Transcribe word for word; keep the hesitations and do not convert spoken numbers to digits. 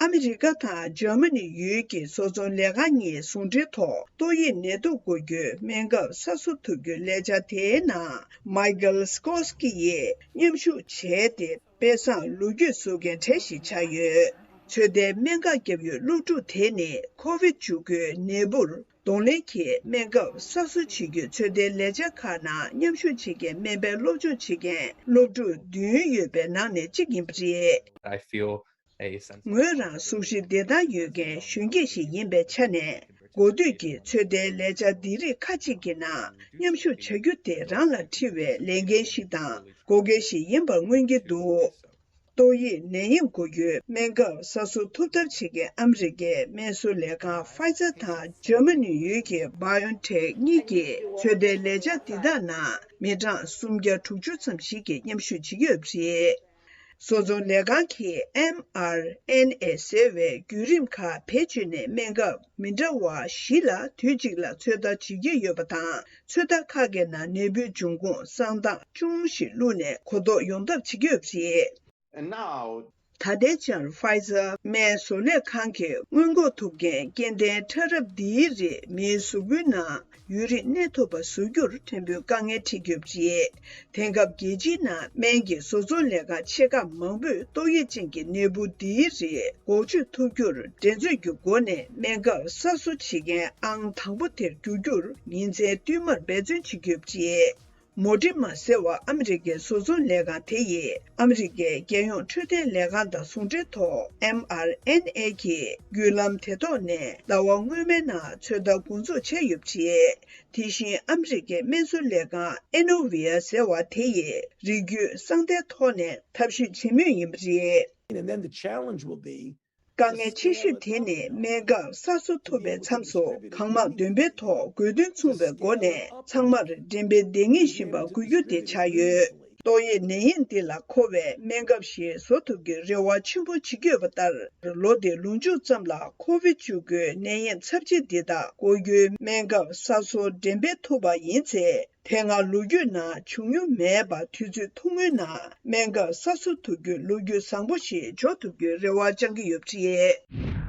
ཨ་མི་རི་ཀ་དང་འཇར་མ་ནི་ཡུལ་གྱི་བཟོ་ཚོང་ལས་ཁང་གཉིས་ཟུང་འབྲེལ་ཐོག་ཏོག་དབྱིབས་ནད་དུག་འགོག་རྒྱུའི་སྨན་ཁབ་གསར་བཟོ་ཐུབ་རྒྱུའི་ལས་འཆར་དེའི་ནང་མའི་ཀལ་སི་ཀོ་སི་ཀི་ཡིས་མཉམ་ཞུགས་བྱས་ཏེ། དཔེ་བཟང་ལོ་རྒྱུས་བཟོ་མཁན་གྲས་ཤིག་ཆགས་ཡོད། ཚོད་ལྟའི་སྨན་ཁབ་བརྒྱབ་ཡུལ་སློབ་ཕྲུག་དེ་ནི་ཁོ་བིད་བཅུ་དགུའི་ནད་འབུར་གདོང་ལེན་གྱི་སྨན་ཁབ་གསར་བཟོ་བྱེད་རྒྱུའི་ཚོད་ལྟའི་ལས་འཆར་ཁག་ནང་མཉམ་ཞུགས་བྱེད་མཁན་སྨན་པའི་སློབ་སྦྱོང་བྱེད་མཁན་སློབ་ཕྲུག་བདུན་ཡོད་པའི་ནང་ནས་གཅིག་ཡིན་པ་རེད། I feel a sense of ངོས་རང་གཟུགས་གཞི་བདེ་ཐང་ཡོད་མཁན་གཞོན་སྐྱེས་ཤིག་ཡིན་པའི་ཆ་ནས། འགོ་སྟོད་ཀྱི་ཚོད་ལྟའི་ལས་འཆར་འདི་རིགས་ཁག་ཅིག་གི་ནང་མཉམ་ཞུགས་བྱ་རྒྱུ་དེ་རང་ལ་འཁྲི་བའི་ལས་འགན་ཞིག་དང་དགོས་གལ་ཞིག་ཡིན་པར་མངོན་གྱི་འདུག་ཏོག་དབྱིབས་ནད་ཡམས་འགོག་རྒྱུའི་སྨན་ཁབ་གསར་བཟོ་ཐུབ་ཐབས་བྱེད་མཁན་ཨ་མི་རི་ཀའི་སྨན་བཟོ་ལས་ཁང་Pfizer་དང་འཇར་མ་ནི་ཡུལ་གྱི་BioNTech་གཉིས་ཀྱིས་ཚོད་ལྟའི་ལས་འཆར་འདི་དག་ནང་མི་གྲངས་སུམ་བརྒྱ་དྲུག་ཅུ་ཙམ་ཞིག་གིས་མཉམ་ཞུགས་བྱེད་ཀྱི་ཡོད་པ་རེད། བཟོ་ཚོང་ལས་ཁང་གིས་ཨེམ་ཨར་ཨེན་ཨེ་ཟེར་བའི་བརྒྱུད་རིམ་ཁག་བེད་སྤྱོད་ནས་སྨན་ཁབ་མི་འདྲ་བ་བཞི་ལ་དུས་གཅིག་ལ་ཚོད་ལྟ་བྱེད་ཀྱི་ཡོད་པ་དང་། ཚོད་ལྟ་ཁག་གི་ནང་ནད་འབུའི་འབྱུང་ཁུངས་གསང་རྟགས་ཆུང་ངུ་ཞིག་བླུགས་ནས་གོ་རྟོགས་ཡོང་ཐབས་བྱེད་ཀྱི་ཡོད་པ་རེད། And now, ད་ལྟའི་ཆར་Pfizer་སྨན་བཟོ་ལས་ཁང་གིས་སྔོན་འགོག་ཐུབ་མཁན་སྐྱེ་ལྡན་ཕྲ་རབ་འདིའི་རིགས་མིའི་གཟུགས་པོའི་ནང་ཡུན་རིང་གནས་ཐུབ་པ་བཟོ་རྒྱུར་ཕྲན་བུ་དཀའ་ངལ་འཕྲད་ཀྱི་ཡོད་པ་རེད། དེང་སྐབས་རྒྱལ་སྤྱིའི་ནང་སྨན་གྱི་བཟོ་ཚོང་ལས་ཁང་ཆེ་ཁག་མང་པོས་ཏོག་དབྱིབས་ཅན་གྱི་ནད་འབུ་འདིའི་རིགས་འགོག་བཅོས་ཐུབ་རྒྱུར་འགྲན་རྩོད་ཀྱི་སྒོ་ནས་སྨན་ཁབ་གསར་བཟོ་བྱེད་མཁན་ཨང་དང་པོ་དེར་འགྱུར་རྒྱུར་ཉིན་མཚན་བསྟུད་མར་འབད་བརྩོན་བྱེད་ཀྱི་ཡོད་པ་རེད། མོ་ཌི་མ་ཟེར་བ་ཨ་མི་རི་ཀའི་བཟོ་ཚོང་ལས་ཁང་དེ་ཡིས་ཨ་མི་རི་ཀའི་རྒྱལ་ཡོངས་འཕྲོད་བསྟེན་ལས་ཁང་དང་ཟུང་འབྲེལ་ཐོག་ཨེམ་ཨར་ཨེན་ཨེ་གི་བརྒྱུད་ལམ་དེ་ཐོག་ནས་ཟླ་བ་སྔོན་མའི་ནང་ཚོད་ལྟ་འགོ་འཛུགས་བྱས་ཡོད་པ་རེད། དེ་བཞིན་ཨ་མི་རི་ཀའི་སྨན་བཟོ་ལས་ཁང་ཨེ་ནོ་ཝི་ཡ་ཟེར་བ་དེ་ཡིས་རིགས་རྒྱུད་གསང་བརྡའི་ཐོག་ནས་ཐབས་ཤེས་བྱེད་མུས་ཡིན་པ་རེད། And then the challenge will be དཀའ་ངལ་ཆེ་ཤོས་དེ་ནི་སྨན་ཁབ་གསར་བཟོ་ཐུབ་པའི་མཚམས་སུ་གང་མང་འདོན་པའི་ཐོག་དགོས་འདུན་མཚུངས་པའི་སྒོ་ནས་ཚང་མར་འགྲེམས་སྤེལ་བདེ་ངེས་ཤིག་པ་དགོས་རྒྱུ་དེ་ཆགས་ཡོད། ཏོག་དབྱིབས་ནད་ཡམས་འདི་ལ་མཁོ་བའི་སྨན་ཁབ་ཞིག་བཟོ་ཐུབ་རྒྱུའི་རེ་བ་ཆེན་པོ་བྱེད་ཀྱི་ཡོད་པ་ལྟར། ལོ་འདིའི་ལོ་མཇུག་ཙམ་ལ་ཁོ་བིད་བཅུ་དགུའི་ནད་ཡམས་ཚབས་ཆེ་འདི་དག་འགོག་རྒྱུའི་སྨན་ཁབ་གསར་བཟོ་འགྲེམས་སྤེལ་ཐུབ་པ་ཡིན་ཚེ། དེ་སྔ་ལོ་རྒྱུས་ནང་བྱུང་མྱོང་མེད་པ། དུས་ཚོད་ཐུང་ངུའི་ནང་སྨན་ཁབ་གསར་བཟོ་ཐུབ་རྒྱུའི་ལོ་རྒྱུས་བཟང་པོ་ཞིག་འཇོག་ཐུབ་རྒྱུའི་རེ་བ་བཅང་གི་ཡོད་པ་རེད།